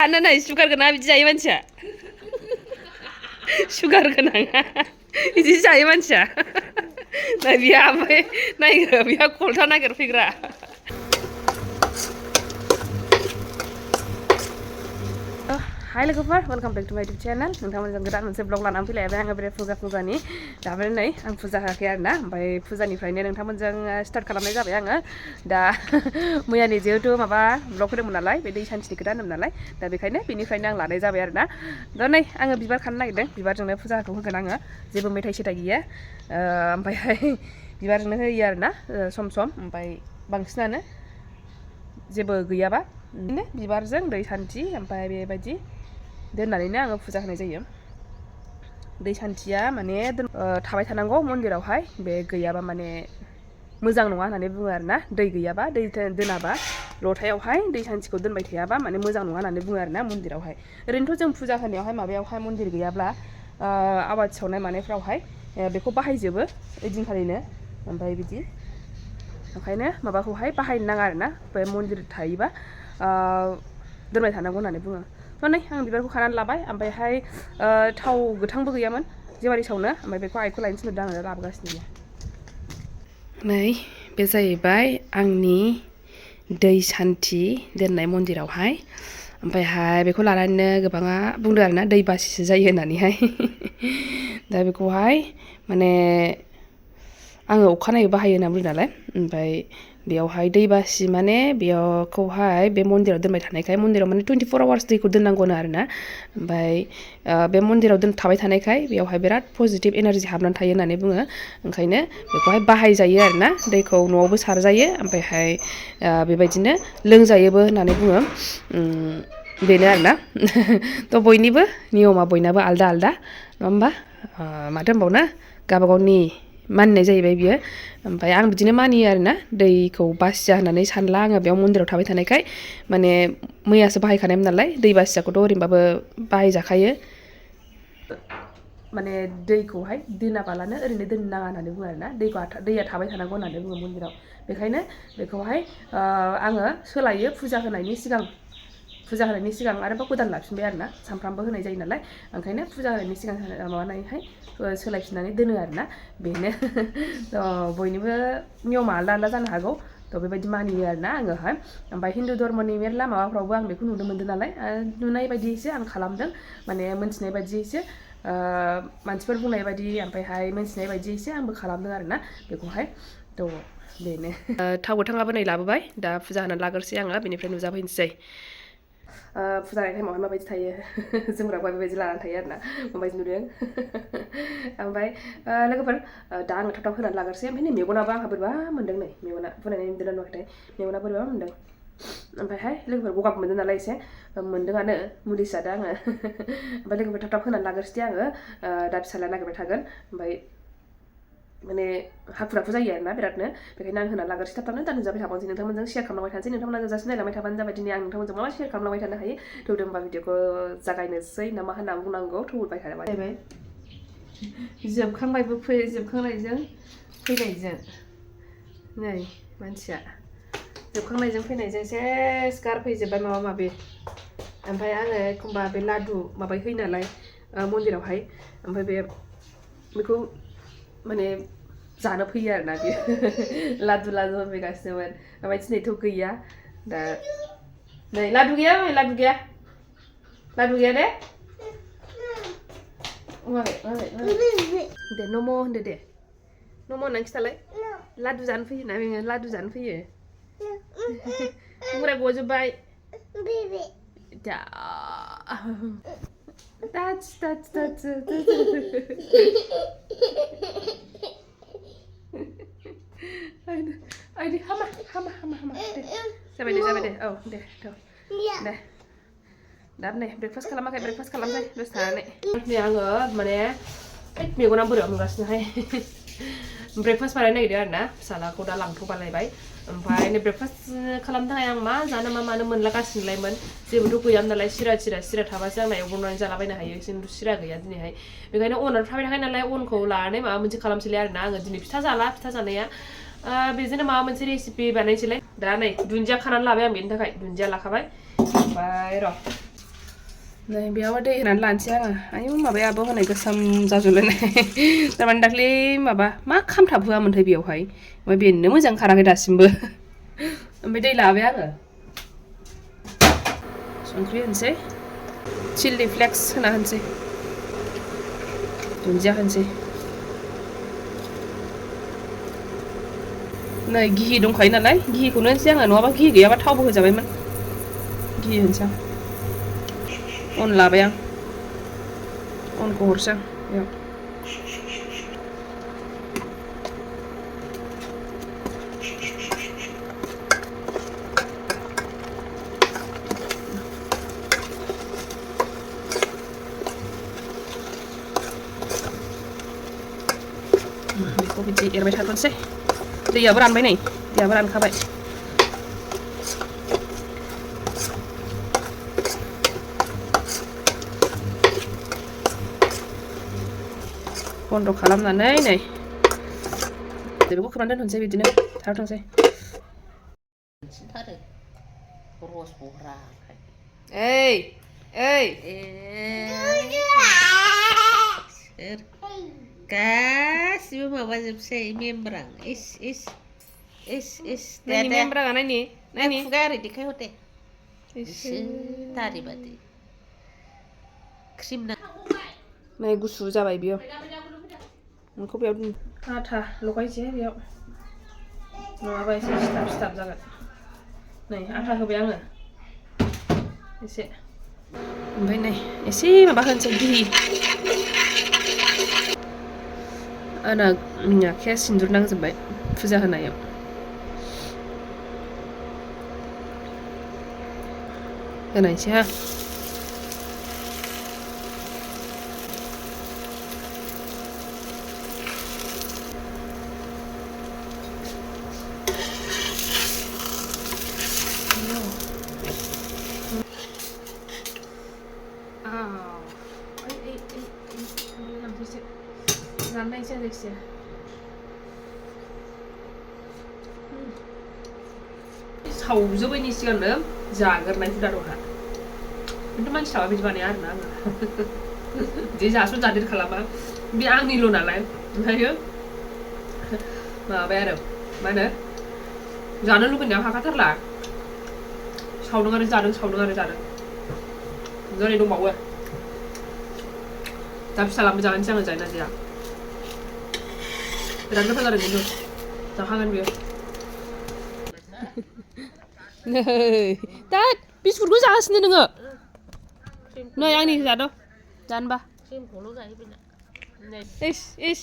Anana sugar goनां बिदि जायो मानसिया sugar गोनाङा बिदि जायो मानसिया नाय बिहा ओमफ्राय नायग्रो बिहा खलथा नागिरफैग्रा Hi लोगोफोर welcome back to my YouTube channel नोंथांमोनजों गोदान मोनसे ब्लग लानानै फैलायबाय आङो बे फुजानि दाबो नै आं फुजा होआखै आरोना ओमफ्राय फुजानिफ्रायनो नोंथांमोनजों स्टार्ट खालामनाय जाबाय आङो दा मैयानि जिहेतु माबा ब्लग होदोंमोन नालाय बे दै सानथिनि खोथा होदोंमोन नालाय दा बेखायनो बेनिफ्रायनो आं लानाय जाबाय आरोना दा नै आङो बिबार खानो नागिरदों बिबारजोंनो फुजाखौ होगोन आङो जेबो मेथाइ सेथाइ गैया ओमफ्रायहाय बिबारजोंनो होयो आरोना सम सम ओमफ्राय बांसिनानो जेबो गैयाबा बिदिनो बिबारजों दै सान्थि ओमफ्राय बेबायदि दोननानैनो आङो फुजा होनाय जायो दै सान्थिया माने थाबाय थानांगौ मन्दिरावहाय बे गैयाबा माने मोजां नङा होननानै बुङो आरोना दै गैयाबा दै दोनाबा लथायावहाय दै सान्थिखौ दोनबाय थायाबा माने मोजां नङा होननानै बुङो आरोना मन्दिरावहाय ओरैनोथ' जों फुजा होनायावहाय माबायावहाय मन्दिर गैयाब्ला आवाथि सावनाय मानायफ्रावहाय बेखौ बाहायजोबो ओइदिनखालिनो ओमफ्राय बिदि ओंखायनो माबाखौहाय बाहायनो नाङा आरोना बे मन्दिर थायोबा दोनबाय थानांगौ होननानै बुङो नै आं बिबारखौ खानानै लाबाय ओमफ्रायहाय थाव गोथांबो गैयामोन जेवारि सावनो ओमफ्राय बेखौ आइखौ लायनो थिनहरदों आङो लाबोगासिनो नै बे जाहैबाय आंनि दै सान्थि दोननाय मन्दिरावहाय ओमफ्रायहाय बेखौ लानानैनो गोबाङा बुंदों आरोना दै बासिसो जायो होननानैहाय दा बेखौहाय माने आङो अखानायै बाहायो होनना बुंदों नालाय ओमफ्राय बेयावहाय दै बासि माने बेयावखौहाय बे मन्दिराव दोनबाय थानायखाय मन्दिराव माने 24 आवार्स दैखौ दोननांगौनो आरोना ओमफ्राय बे मन्दिराव थाबाय थानायखाय बेयावहाय बिराद पजिटिभ एनारजि हाबनानै थायो होननानै बुङो ओंखायनो बेखौहाय बाहायजायो आरोना दैखौ न'आवबो सारजायो ओमफ्रायहाय बेबायदिनो लोंजायोबो होननानै बुङो बेनो आरोना थ' बयनिबो नियमा बयनाबो आलदा आलदा नङा होमबा माथो होनबावनो गावबागावनि मानिनाय जाहैबाय बियो ओमफ्राय आं बिदिनो मानियो आरोना दैखौ बासिया होननानै सानला आङो बेयाव मन्दिराव थाबाय थानायखाय माने मैयासो बाहायखानायमोन नालाय दै बासियाखौथ' ओरैनोबाबो बाहायजाखायो माने दैखौहाय दोनाबालानो ओरैनो दोननो नाङा होननानै बुङो आरोना दैया थाबाय थानांगौ होननानै बुङो मन्दिराव बेखायनो बेखौहाय आङो सोलायो फुजा होनायनि सिगां आरोबाव गोदान लाफिनबाय आरोना सानफ्रामबो होनाय जायो नालाय ओंखायनो फुजा होनायनि सिगां माबानानैहाय सोलायफिननानै दोनो आरोना बेनो बयनिबो नियमा आलदा आलदा जानो हागौ थ' बेबायदि मानियो आरोना आङोहाय ओमफ्राय हिन्दु धर्मनि मेरला माबाफ्रावबो आं बेखौ नुनो मोन्दों नालाय नुनाय बायदियैसो आं खालामदों माने मोनथिनाय बायदियैसो मानसिफोर बुंनाय बायदि ओमफ्रायहाय मोनथिनाय बायदियैसो आंबो खालामदों आरोना बेखौहाय थ' बेनो थाव गोथाङाबो नै लाबोबाय दा फुजा होनानै लाग्रोसै आङो बेनिफ्राय नुजाफैनोसै फुजा होनाय टाइमावहाय माबायदि थायो जोमग्राखौ बेबायदि लानानै थायो आरोना माबायदि नुदों ओमफ्राय लोगोफोर दा आङो थाव होनानै लाग्रोसै ओमफ्राय नै मेगनाबो आंहा बोरैबा मोन्दों नै मेगना फुननानै नुदोंना नुवाखैथाय मेगना बोरैबा मोन्दों ओमफ्रायहाय लोगोफोर गगाबो मोन्दों नालाय एसे मोन्दोंआनो मुलिसो जादों आङो ओमफ्राय लोगोफोर थाब होनानै लाग्रोसै आङो दा फिसाला नागिरबाय थागोन ओमफ्राय माने हाखु दाखु जायो आरोना बिरादनो बेखायनो आं होनानै लाग्रोसै थाबनो दा नुजाबाय थाबानोसै नोंथांमोनजों शेयार खालामलांबाय थानोसै नोंथांमोना जोजासे नायलांबाय थाबानो जाबाय दिनै आं नोंथांमोनजों मा शेयार खालामलांबाय थानो हायो थ' होमबा भिडिअखौ जागायनोसै ना मा होनना बुंनांगौ थौबाय थाबाय जाहैबाय जोबखांबायबो जोबखांनायजों फैनायजों नै मानसिया जोबखांनायजों फैनायजों सेस गारफैजोब्बाय माबा माबि ओमफ्राय आङो एखमबा बे लादु माबाय होयो नालाय मन्दिरावहाय ओमफ्राय बेखौ माने जानो फैयो आरोना बियो लादु होनफैगासिनोमोन ओमफ्राय दिनैथ' गैया दा नै लादु गैया दे दे नम' होनदो दे नम' होननानै खिथालाय लादु जानो फैयो ना नोङो लादु जानो फैयो बुंग्रा गजोब्बाय आइदि हामा दे जाबाय दे औ दे दे दा नै ब्रेकफास्ट खालामाखै ब्रेकफास्ट खालामसै दसे थानानै नै आङो माने मेगना बोरैबा मोनगासिनोहाय ब्रेकफास्ट बानायनो नागिरदों आरोना फिसालाखौ दा लांथ'बालायबाय ओमफ्राय नै ब्रेकफास्ट खालामनो थाखाय आं मा जानो मा मानो मोनलागासिनोलायमोन जेबोथ' गैयामोन नालाय सिरा थाबासो आंना एवब्रबनानै जालाबायनो हायो खिन्थु सिरा गैया दिनैहाय बेखायनो अनाव थाबाय थाखायो नालाय अनखौ लानानै माबा मोनसे खालामसैलाय आरोना आङो दिनै फिथा जानाया बेजोंनो माबा मोनसे रेसिपि बानायसैलाय दा नै दुन्दिया खानानै लाबाय आं बेनि थाखाय दुन्दिया लाखाबाय ओमफ्राय र' नै बेयाव दै होनानै लानोसै आङो आयौ माबायाबो हनै गोसोम जाजोबलायनाय थारमाने दाख्लि माबा मा खामथाब होआमोनथाय बेयावहाय ओमफ्राय बेनो मोजां खाराखै दासिमबो ओमफ्राय दै लाबाय आङो संख्रि होनोसै चिल्ली फ्लेक्स होना होनोसै दुन्दिया होनोसै नै घि दंखायो नालाय घिखौनो होनोसै आङो नङाबा घि गैयाबा थावबो होजाबायमोन घि होनोसै आं अन लाबाय आं अनखौ हरसै आं बेयाव बेखौ बिदि एरबाय थाथ'नोसै दैयाबो रानबाय नै दैयाबो रानखाबाय बन्द' खालामनानै नै बेखौ खोबनानै दोनथ'नोसै बिदिनो थाथोंसै रस बहरा ओइ ओइ गासिबो माबाजोबसै मेमब्रां इस इस इस इस नायनि मेमब्राङा नायनि नायनि खुगा ओरै देखायहर दे दारि बादि क्रिम नै गुसु जाबाय बियो नोंखौ बेयाव आथा लगायसै बेयाव नङाबा एसे सिथाब सिथाब जागोन नै आथा होबाय आङो एसे ओमफ्राय नै एसे माबा होनोसै घि आंना आखाइया सिन्दुर नांजोब्बाय फुजा होनायाव होनायसै हा जानायसै जायखिजाया सावजोबैनि सिगांनो जाग्रोनाय हुदा दंहा खिन्थु मानसि थाबा बिदि बानाया आरोना आङो बिदि जासु जादेर खालामा बे आंनिल' नालाय ओमफ्रायो माबाबाय आरो मा होनो जानो लुबैनायाव हाखाथारला सावदों आरो जादों जोंनि दंबावो दा फिसालाबो जाहोनोसै आङो जायोना जाया बिराद गोथाव जादों खिन्थु जाखागोन बियो नै दा बिस्कुटखौ जागासिनो नोङो नै आंनि जाद' जानोबा क्रिमखौल' जायो बेना इस इस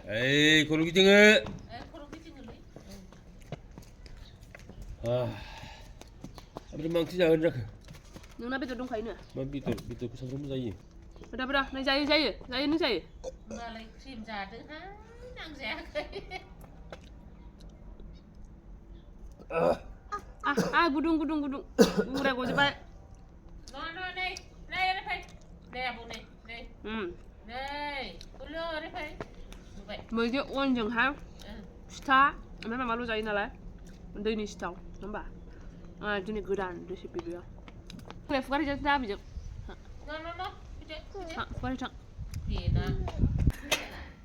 에이 고르기 등을 아무튼 망치자 그러자 नोंना बेदर दंखायोनो 뭐 밑에 그 사람 자이 बेरा नै जायो नों जायो होमबालाय क्रिम जादोंहाय आं जायाखै गुदुं उरा गजोबबाय नै ओरै फै नै आबौ नै बोलो ओरै फै मैदे अनजोंहाय फिथा ओमफ्राय माबाल' जायो नालाय दैनि सिथाव होमबा दिनै गोदान रेसिपि बेयो फुगारि जों दा बिजों फुगारि थां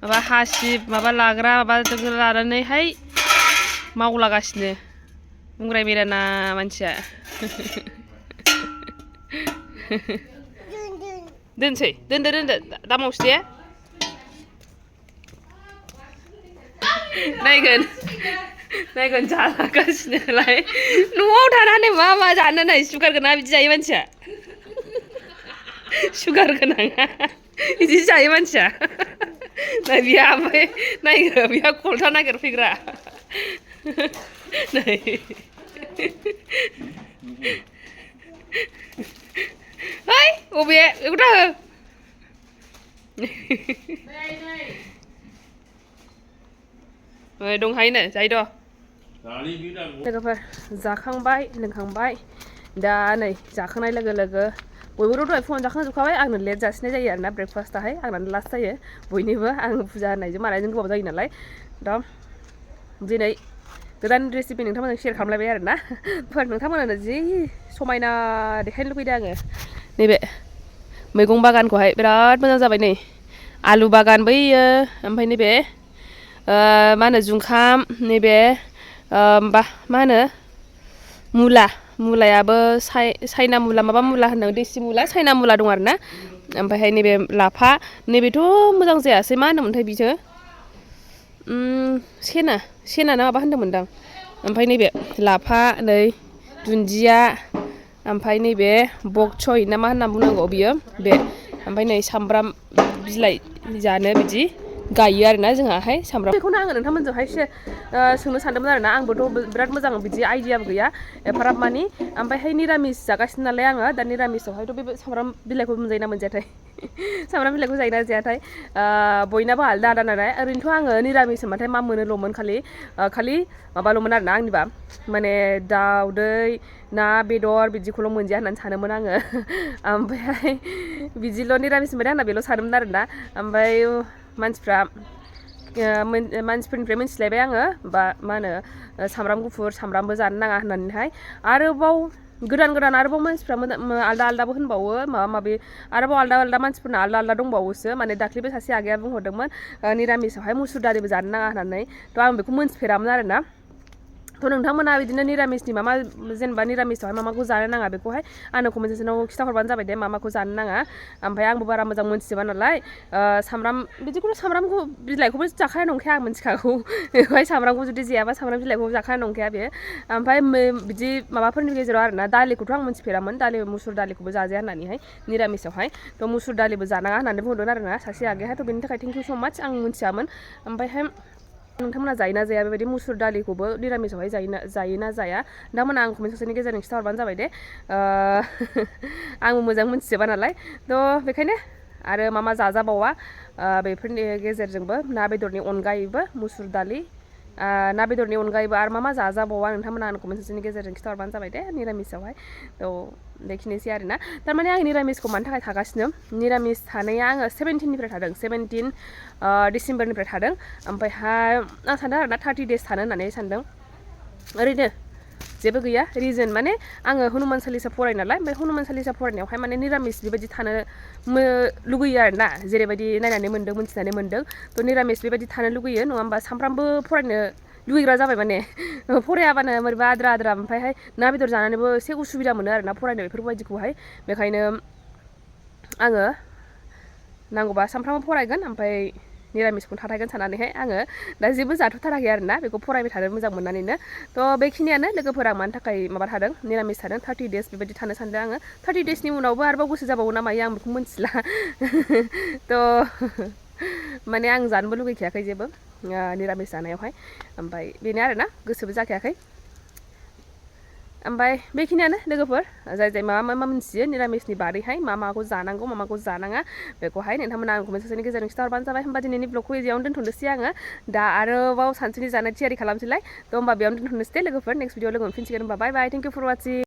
माबा हासिब माबा लाग्रा माबा लानानैहाय मावलागासिनो बुंग्राय बेराना मानसिया दोनसै दोनदो दा मावसै दे नायगोन जालागासिनोलाय न'आव थानानै मा जानो नाय सुगार गोनाङा बिदि जायो मानसिया सुगार गोनाङा बिदि जायो मानसिया नाय बिहा ओमफ्राय नायगो बिहा खलथा नागिरफैग्रा नै है अबे बेखौ दा हो दंहायनो जायो लोगोफोर जाखांबाय लोंखांबाय दा नै जाखांनाय लोगो लोगो बयबोथ' दहाय फुङावनो जाखांजोबखाबाय आंनो लेट जासिनाय जायो आरोना ब्रेकफास्टआहाय आंनानो लास्ट जायो बयनिबो आं फुजा होनायजों मानायजों गोबाव जायो नालाय दा दिनै गोदान रेसिपि नोंथांमोनजों शेयार खालामलायबाय आरो ना नोंथांमोननो जि समायना देखायनो लुगैदों आङो नैबे मैगं बागानखौहाय बिराद मोजां जाबाय नै आलु बागान बैयो ओमफ्राय नैबे मा होनो जुंखाम नैबे मा होनो मुलायाबो साइना मुला माबा मुला होनदों देसि मुला साइना मुला दं आरो ना ओमफ्रायहाय नैबे लाफा नैबेथ' मोजां जायासै मा होनोमोनथाय बियो सेना ना माबा होनदोंमोनदां ओमफ्राय नैबे लाफा नै दुन्दिया ओमफ्राय नैबे बक चय ना मा होनना बुंनांगौ बियो बे ओमफ्राय नै सामब्राम बिलाइ जानो बिदि गायो आरोना जोंहाहाय सामब्राम बेखौनो आङो नोंथांमोनजोंहाय सोंनो सानदोंमोन आरोना आंबोथ' बिराद मोजां बिदि आइडियाबो गैया एफाराब मानि ओमफ्रायहाय निरामिस जागासिनो नालाय आङो दा निरामिसावहायथ' बे सामब्राम बिलाइखौ मोनजायोना मोनजायाथाय सामब्राम बिलाइखौ जायोना जायाथाय बयनाबो आलदा आलदा नालाय ओरैनोथ' आङो निरामिस होनबाथाय मा मोनोल'मोन खालि माबाल'मोन आरोना आंनिबा माने दाउदै ना बेदर बिदिखौल' मोनजाया होननानै सानोमोन आङो ओमफ्रायहाय बिदिल' निरामिस होनबाथाय आंना बेल' सानोमोन आरोना ओमफ्राय मानसिफोरनिफ्राय मिथिलायबाय आङो मा होनो सामब्राम गुफुर सामब्रामबो जानो नाङा होननानैहाय आरोबाव गोदान आरोबाव मानसिफ्रा आलदा आलदाबो होनबावो माबा माबि आरोबाव आलदा मानसिफोरना आलदा दंबावोसो माने दाख्लैबो सासे आगैया बुंहरदोंमोन निरामिसावहाय मुसुर दालिबो जानो नाङा होननानै थ' आं बेखौ मोनथिफेरामोन आरोना थ' नोंथांमोना बिदिनो निरामिसनि जेनेबा निरामिसावहाय माखौ जानो नाङा बेखौहाय आंनो कमेन्ट सेक्सनाव खिथाहरबानो जाबाय दे माखौ जानो नाङा ओमफ्राय आंबो बारा मोजां मोनथिजोबा नालाय सामब्रामखौ बिलाइखौबो जाखाया नंखाया आं मिथिखागौ बेवहाय सामब्रामखौ जुदि जायाबा सामब्राम बिलाइखौ जाखाया नंखाया बे ओमफ्राय बिदि माबाफोरनि गेजेराव आरोना दालिखौथ' आं मिथिफेरामोन मुसुर दालिखौबो जाजाया होननानैहाय निरामिसावहाय थ' मुसुर दालिबो जानाङा होननानै बुंदों आरोना सासे आगैहाय थ' बेनि थाखाय थेंक इउ स' माच आं मिथियामोन ओमफ्रायहाय नोंथांमोना जायोना जाया बेबायदि मुसुर दालिखौबो निरामिसावहाय जायोना जाया नोंथांमोना आं कमेन्ट सेक्सननि गेजेरजों खिथाहरबानो जाबाय दे आंबो मोजां मिथिजोबा नालाय थ' बेखायनो आरो मा जाजाबावा बेफोरनि गेजेरजोंबो ना बेदरनि अनगायैबो मुसुर दालि ना बेदरनि अनगायैबो आरो मा जाजाबावा नोंथांमोना आं कमेन्ट सेक्सननि गेजेरजों खिथाहरबानो जाबाय दे निरामिसावहाय थ' बेखिनिसै आरोना थारमाने आं निरामिसखौ मानि थाखाय थागासिनो निरामिस थानाया आङो 17निफ्राय थादों 17 डिसेम्बरनिफ्राय थादों ओमफ्रायहाय आं सानदों आरोना 30 डेज थानो होननानै सानदों ओरैनो जेबो गैया रिजन माने आङो हनुमान चालिसा फरायो नालाय ओमफ्राय हनुमान चालिसा फरायनायावहाय माने निरामिस बेबायदि थानो लुगैयो आरोना जेरैबायदि नायनानै मोन्दों मोनथिनानै मोन्दों थ' निरामिस बेबायदि थानो लुगैयो नङा होमबा सानफ्रामबो फरायनो लुगैग्रा जाबाय माने फरायाबानो बोरैबा आद्रा ओमफ्रायहाय ना बेदर जानानैबो एसे उसुबिदा मोनो आरोना फरायनो बेफोरबायदिखौहाय बेखायनो आङो नांगौबा सानफ्रामबो फरायगोन ओमफ्राय निरामिसखौनो थाथायगोन साननानैहाय आङो दा जेबो जाथ'थाराखै आरोना बेखौ फरायबाय थानो मोजां मोननानैनो थ' बेखिनियानो लोगोफोरा मानि थाखाय थादों निरामिस थादों 30 डेज बेबायदि थानो सानदों आङो 30 डेजनि उनावबो आरोबाव गोसो जाबावो ना मायो आं बेखौ मिथिला थ' माने आं जानोबो लुगैखायाखै जेबो निरामिस जानायावहाय ओमफ्राय बेनो आरोना गोसोबो जाखायाखै ओमफ्राय बेखिनियानो लोगोफोर जाय मा मिथियो निरामिसनि बारैहाय माखौ जानांगौ माखौ जानाङा बेखौहाय नोंथांमोना आं कमेन्ट सेक्सननि गेजेरजों खिथाहरबानो जाबाय होमबा दिनैनि ब्लगखौ एजियावनो दोनथ'नोसै आङो दा आरोबाव सानसुनि जानो थियारि खालामसैलाय थ' होमबा बेयावनो दोनथ'नोसै दे लोगोफोर नेक्स्ट भिडिअ लोगो मोनफिनसिगोन होमबा बाय बाय थेंक इउ फर वाचिं